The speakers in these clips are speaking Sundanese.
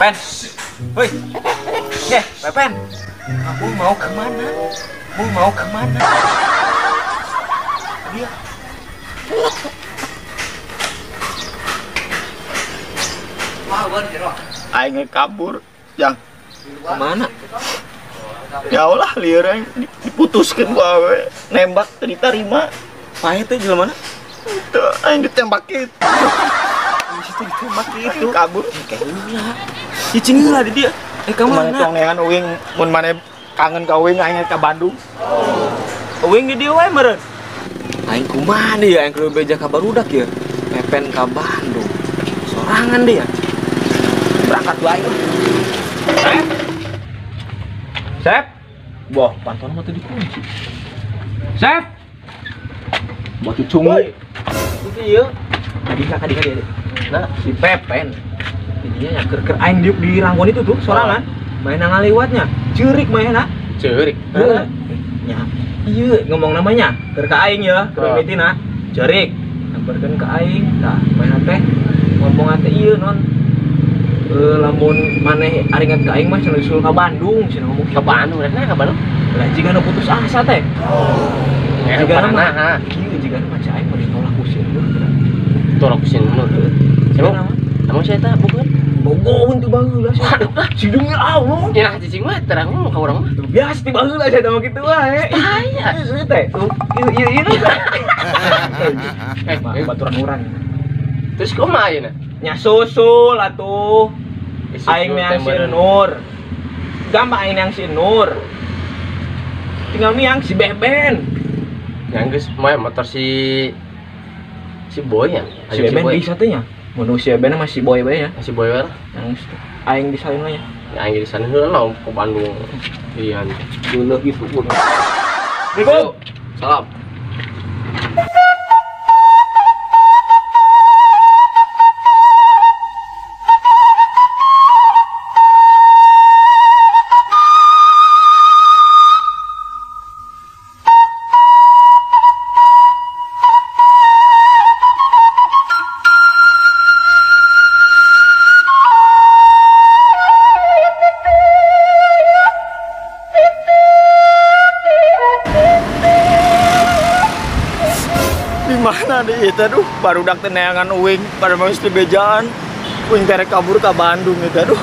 Pen. Woi. Eh, Pepen. Kamu mau kemana? Kamu mau kemana? Dia. Aing kabur, yang kemana? Ya Allah, lieur aing diputuskeun ku awe, nembak teu diterima. Pahit teh jelema mana? Teu, aing ditembak kitu. Situ ditembak kitu. Kabur. Kayak cicing heula di dia. Eh, ka mana? Tong neangan uing mun maneh kangen ka uing aing ka Bandung. Uing di dieu wae meureun. Aing kumaha deui ya, aing kudu beja ka barudak ya. Pepen ka Bandung. Sorangan deui ya. Berangkat wae. Sep. Sep. Wah, pantauan mah teu dikunci. Sep. Batu cungu. Itu ieu. Kadi kadi. Nah, si Pepen. Ininya ya keur-keur aing diuk di ranggon itu tuh sorangan. Main ngaliwatnya. Ceurik mainna. Ceurik. Heeh. Nya. Ieu ngomong namanya keur ka aing ya, keur mimitina. Ceurik. Samperkeun ka aing. Tah, mainna teh ngomong teh ieu non. Lamun maneh aringat ka aing mah cenah disusul ka Bandung, cenah ngomong ka Bandung, rek ka Bandung. Lah jigana putus asa teh. Jigana mah kieu jigana mah aing mah ditolak ku si Nur. Tolak ku si Nur. Siapa? Emang saya tak bukan? Bogohun tuh baheula sia. Sidungnya Allah. Ya cicing mah terang ngomong ka urang mah. Biasa ti baheula sia mah kitu wae. Bahaya. Ieu teh. Ieu ieu. Eh, baturan urang. Terus kumaha ayeuna? Nya susul atuh. Aing yang si Nur. Gampang aing yang si Nur. Tinggal miang si Beben. Yang geus mah motor si Boy ya. Si Beben bisa teh nya. Manusia Beben mah si Boy bae ya. Si Boy wae lah. Yang aing disalin lah ya. Ya aing disalin heula lah ke Bandung. Iya. Dulu gitu. Assalamualaikum. Salam. Mana di itu aduh barudak teh neangan uing pada mau di bejaan uing terek kabur ke Bandung itu aduh.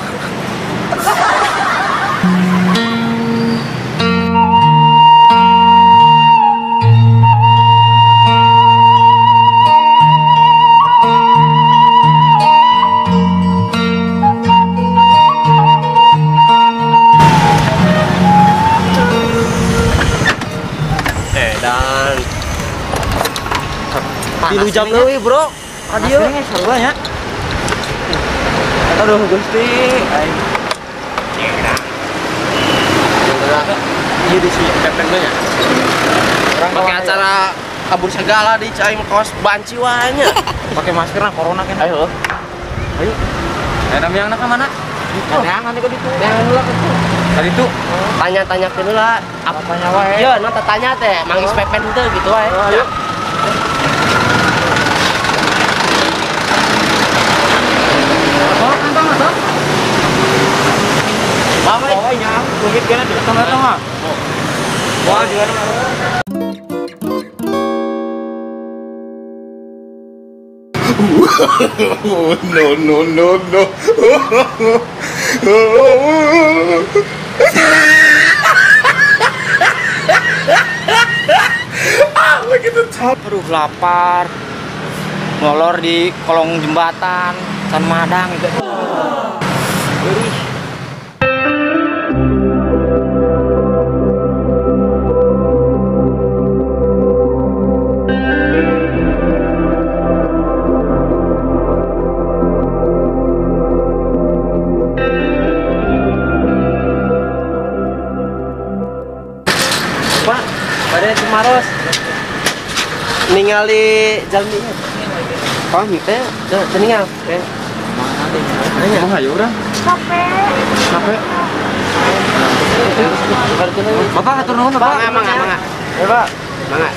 Dan 3 jam leuwih, bro. Adieu. Sarua nya. Aduh, Gusti. Aing. Ieu di si Pepen mah nya. Pakai acara kabur segala di cai kaos banci wae nya. Pakai masker nah corona kan. Ayo. Ayo. Miangna ka mana? Neangan ka ditu. Neangan heula ka ditu. Tadi tuh tanya-tanyakeun heula. Apa tanya wae? Ieu nu tanya teh, manggis Pepen henteu gitu wae. Ayo. Rumit kan di tengah-tengah. Wah, di mana? No no no no. Ah, look at the top. Aduh, lapar. Ngolor di kolong jembatan San Madang gitu. Gurih. Pak, pada Cimaros ningali jalminya. Oh, teh, teu ningal teh. Mana hayu urang? Capek. Capek. Bapak hatur nuhun, Bapak. Mangga, mangga. Ya, Pak. Mangga.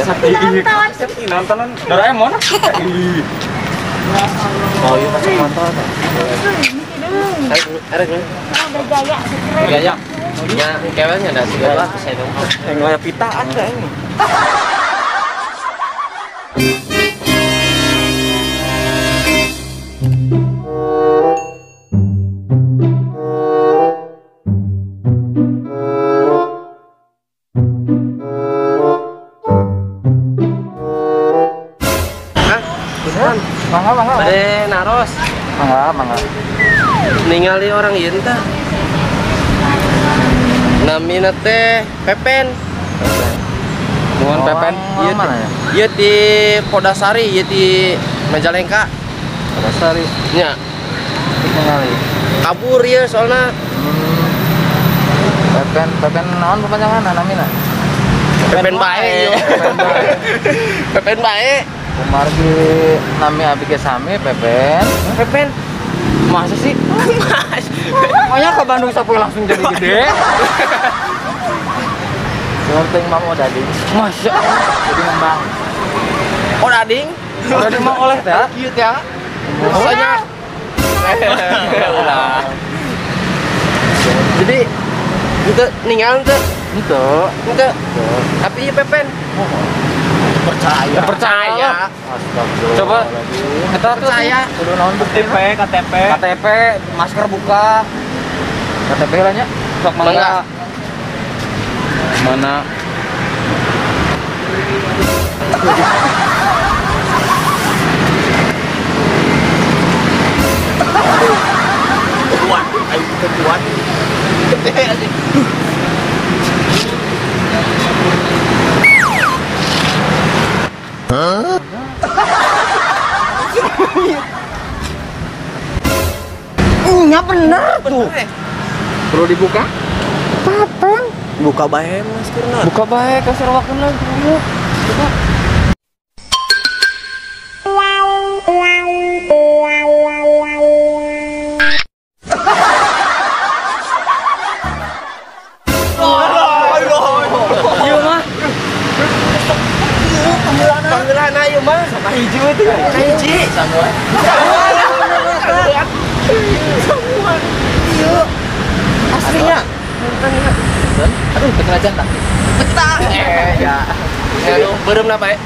Nonton. Nontonan Doraemon. Oh iya kasih nonton. Bergaya. Bergaya. Ya, kewelnya ada sih lah saya dong. Yang kayak pita ada ini. Mangga, mangga. Bade naros. Mangga, mangga. Ningali orang ieu teh. Namina teh Pepen. Mohon Pepen. Ieu mana ya? Ieu di Podasari, ieu di Majalengka. Podasari. Nya. Ningali. Kabur ieu soalna. Pepen, Pepen naon kepanjangan namina? Pepen bae. Pepen bae. Kumargi nami abi ge sami Pepen. Pepen. Masa sih? Makanya ke Bandung sapoe langsung jadi gede. Penting mau dading. Masya Allah. Jadi ngembang. Oh dading? Oh dading mah oleh teh. Kieu teh. Maksudnya. Ulah. Jadi itu ninggal teh. Henteu. Henteu. Tapi ieu Pepen. Percaya. Percaya. Coba kita percaya. Kudu naon KTP, KTP. KTP, masker buka. KTP lah nya. Sok mangga. Mana? Kuat, ayo kita kuat. Gede asik. Hah? Nya bener tuh. Perlu dibuka? Papan. Buka bae maskerna. Buka bae kasar wakuna dulu. Buka. Ieu mah. Panggilan ieu mah. Sama hiji we teh. Hiji. Samuan. Samuan. Ieu. Aslinya. Aduh, kerajaan tak. Betah. Ya. Aduh, beureum na bae.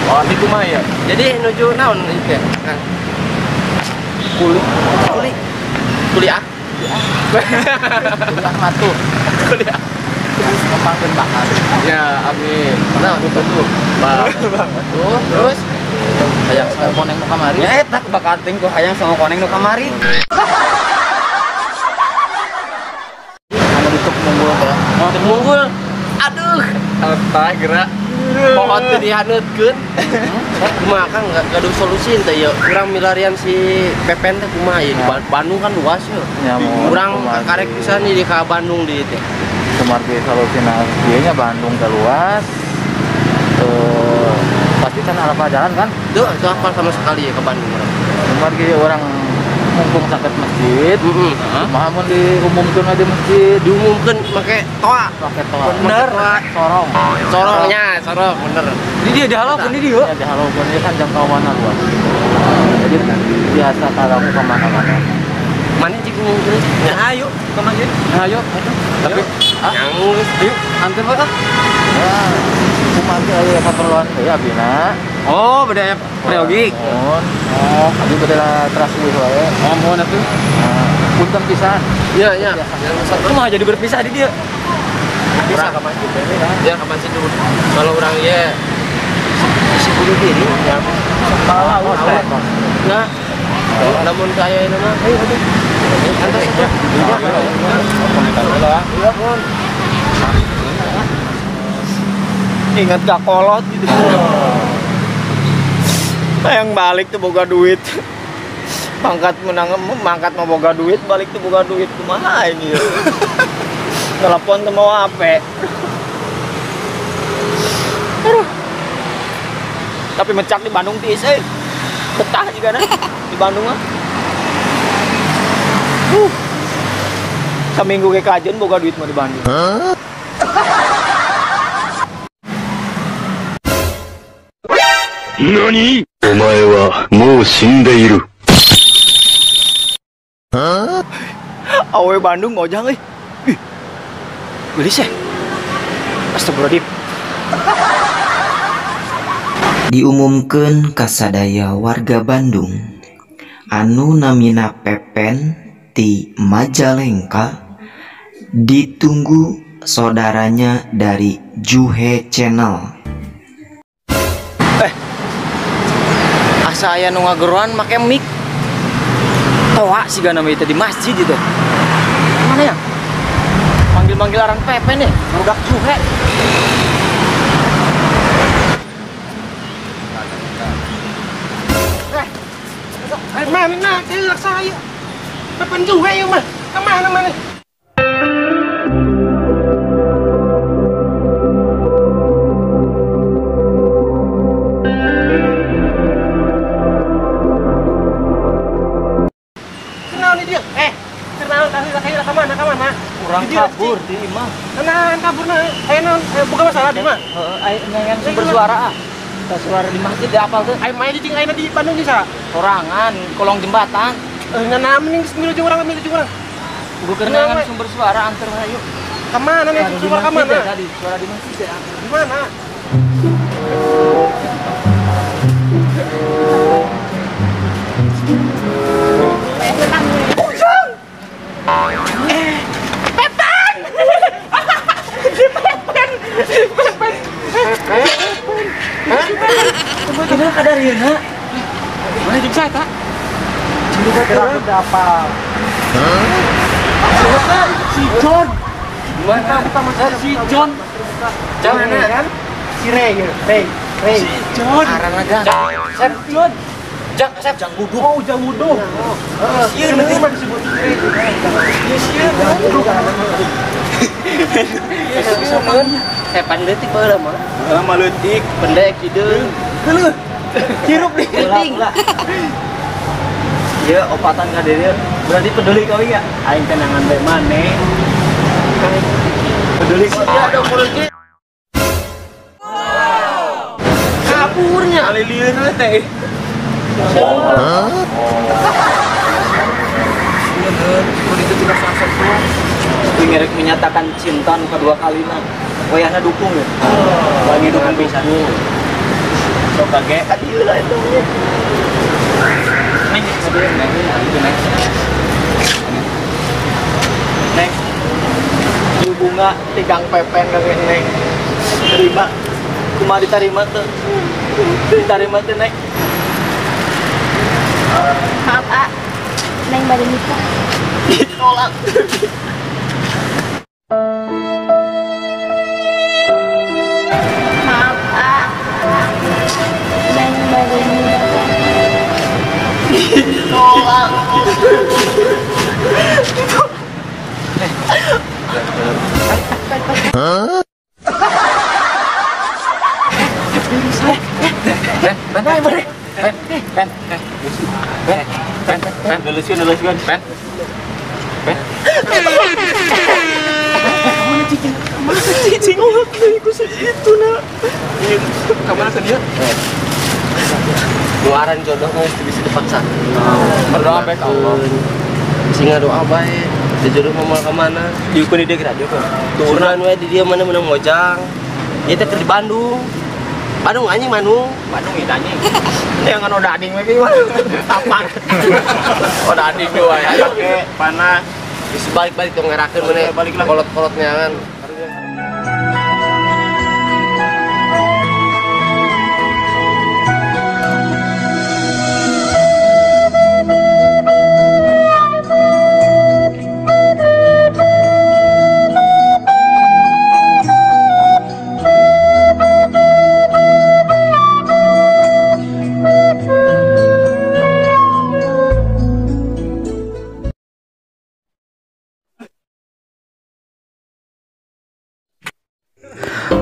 Oh, itu mah ya. Jadi nuju naon ieu teh? Kang. Kuli. Kuli. Kuli ah. Kuli Ahmad tuh. Kuli ah. Kembangkeun bakat. Ya, amin. Nah, itu tuh. Tuh, terus hayang sama koneng nu kamari. Ya eta bakat ting ku hayang sama koneng nu kamari. Anu ditutup munggul teh. Oh, munggul. Aduh, apa gerak. Pohon teh dihaneutkeun. Kumaha Kang gaduh solusi teh ieu. Urang milarian si Pepen teh kumaha ieu di Bandung kan luas yeuh. Urang karek pisan di ka Bandung di teh. Kumargi solusina ieu nya Bandung teh luas. Pasti kan arah jalan kan? Tuh, itu hafal sama sekali ya ke Bandung urang. Kumargi urang mumpung sakit masjid, kumaha mun diumumkeun di masjid, diumumkeun make toa, make toa. Bener, sorong. Sorongnya, sorong bener. Ini dia dihalaukeun ini dia. Ya dihalaukeun ieu kan jangkauanna luas. Jadi biasa kalau ke mana-mana. Mana cik ngumumkeun? Ya ayo ke masjid. Ayo. Tapi yang ayo anter we ah. Ya, kumaha aya kaperluan teh abina. Oh, beda ya priyogi. Oh, abi beda teras euy wae. Oh, mohon atuh. Punten pisan. Iya, iya. Kumaha jadi berpisah di dia? Bisa ke masjid. Ya ke masjid dulu. Kalau urang ieu isi bunuh diri ya. Nah, namun saya ini mah ayo aduh. Antar ya. Iya, mohon. Ingat gak kolot gitu. Yang balik tuh boga duit. Pangkat menang, mangkat mau boga duit, balik tuh boga duit kumaha ini. Telepon tuh mau apa? Aduh. Tapi mecak di Bandung tiis euy. Betah juga nah di Bandung mah. Seminggu ke kajian boga duit mau di Bandung. 何？お前はもう死んでいる。 Awe Bandung ngojang euy. Ih. Geulis ya. Astagfirullahaladzim. Diumumkeun kasadaya warga Bandung anu namina Pepen ti Majalengka ditunggu saudaranya dari Juhe Channel. Asa aya nu ngageroan make mic. Toa siga nama itu di masjid itu. Mana ya? Manggil-manggil orang Pepen ya, budak Juhe. Mana kelak saya? Pepen Juhe ya mah. Kemana mana? Kurang kabur di imah. Tenang kabur nah. Ayo non, bukan masalah di mah. Heeh, ayo nyanyian sumber suara ah. Suara di masjid di apal tuh. Ayo main di ayo di Bandung bisa. Sorangan, kolong jembatan. Nana mending milu jeung urang, milu jeung urang. Gua keur neangan sumber suara anter ayo. Ka mana nih sumber ka mana? Tadi suara di masjid ya. Di mana? Kenapa kadar ieu na? Mana jeung saya tak? Jeung apa? Si John. Gimana? Si John. Jangan kan? Si Ray, Ray, Ray. Si John. Arana Jang. Sep John. Jang, Sep Jang Wuduh. Oh, Jang Wuduh. Heeh. Sieun itu mah disebut Ray. Ya sieun. Sepan leutik baheula mah. Heeh, mah leutik, pendek hideung. Geuleuh. Hirup di penting. Ieu opatan ka dieu. Berarti peduli kau ya? Aing tenangan bae maneh. Peduli kau ya ada politik. Kaburnya. Alilieun we teh. Hah? Bener, kudu itu tidak langsung. Ngerek menyatakan cinta nu kedua kalina. Wayahna dukung ya. Lagi dukung pisan. Sok kage adieu lah itu. Neng, neng, itu neng. Neng. Ieu bunga tigang Pepen ka neng. Terima. Kumaha ditarima teu? Ditarima teu, Neng? Maaf, A. Neng bade nikah. Ditolak. Maaf, A. Neng bade nikah. Ditolak. Hah? Pen, pen, pen, pen, nuliskan, pen, pen. Mana cicing? Mana cicing? Oh, aku itu nak. Kamana ke dia? Luaran jodoh mah bisa dipaksa. Berdoa baik Allah. Singa doa baik. Jodoh mau ke mana? Diukun di dia kira diukun. Turunan we di dia mana menang mojang. Dia teh di Bandung. Bandung anjing Bandung. Bandung ya anjing. Yang kan udah ading lagi mah. Tapak. Udah ading dua ya. Oke, panas. Bisa balik-balik dong ngerakeun mana. Kolot-kolotnya kan.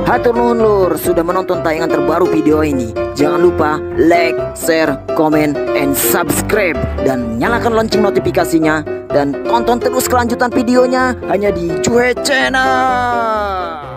Hatur nuhun lur sudah menonton tayangan terbaru video ini. Jangan lupa like, share, komen, and subscribe. Dan nyalakan lonceng notifikasinya. Dan tonton terus kelanjutan videonya hanya di Juhe Channel.